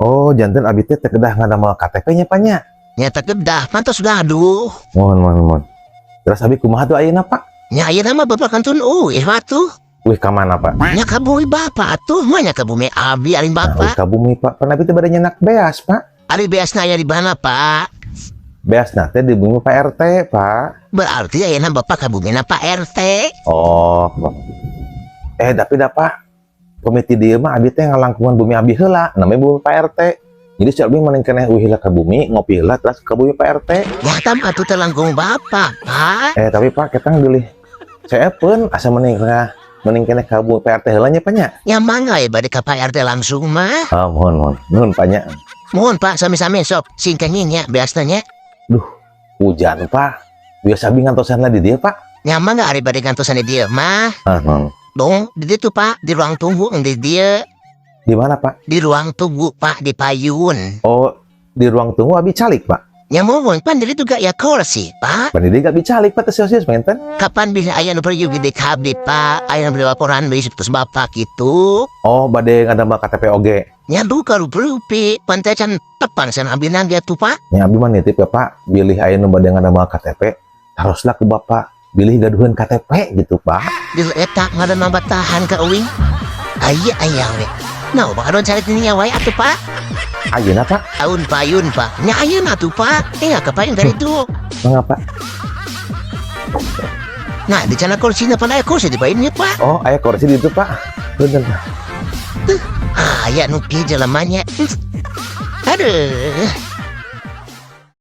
Oh, janten abi teh teu kedah ngadamel KTP nya, Pak, nya? Nya teu kedah, pan tos gaduh. Mohon, mohon, mohon. Terus abi kumaha tuh ayeuna, Pak? Nya ayeuna mah Bapak kantun uih atuh. Wih, ka mana, Pak? Nya ka bumi Bapak atuh, mah nya ka bumi abi ari Nah, wih Bapak. Ka bumi, Pak. Pan abi teh bade nyandak beas, Pak. Ari beasna aya di mana, Pak? Beasna teh di bumi Pak RT, Pak. Berarti ayeuna Bapak ka bumina Pak RT. Oh, Bapak. Eh, tapi dah, Pak. Komite dieu mah abi teh ngalangkungan bumi abi heula, namanya bumi Pak RT. Jadi si abi mending keneh uih heula ka bumi, ngopi heula terus ke bumi Pak RT. Ya tam atuh teu langkung Bapak, Pak. Eh, tapi Pak, ketang bilih seepeun asa mending keneh ka bumi Pak RT heula nya, Pak, nya. Ya mangga ya bade ka Pak RT langsung mah. Ah, mohon, mohon. Nuhun, Pak, nya. Mohon, Pak, sami-sami. Sok sing kenging nya beasna nya. Duh, hujan, Pak. Biasa abi ngantosan di dieu, Pak. Nya mangga ari bade ngantosan di dieu mah. Ah, mohon. Dong, di ditu, Pak, di ruang tunggu di dieu. Di mana, Pak? Di ruang tunggu, Pak, di payun. Oh, di ruang tunggu abi calik, Pak. Ya mohon, pan di ditu gak ya kursi, Pak. Pan di dieu abi calik, Pak, teu serius panginten. Kapan bisa aya nu perlu di kabdi, Pak? Aya nu laporan deui terus Bapak gitu. Oh, bade ngadamel KTP oge. Nya duka rupi, pan teh can tepang san abi nangge tuh, Pak. Nya abi mah nitip ya, Pak, bilih aya nu bade ngadamel KTP, taroslah ke Bapak, bilih gaduhan KTP gitu, Pak. Di eta ngadan nambah tahan ka uing. Aya aya we. Nah, bakal cari ini wae atuh, Pak. Ayeuna, Pak? Aun payun, Pak. Nya ayeuna atuh, Pak. Tinggal ke payun dari itu. Mangga, Pak. Nah, di sana kursinya pan aya kursi di payunnya, Pak. Oh, aya kursi di itu, Pak. Punten, Pak. Ah, aya nu kieu jelemanya. Aduh.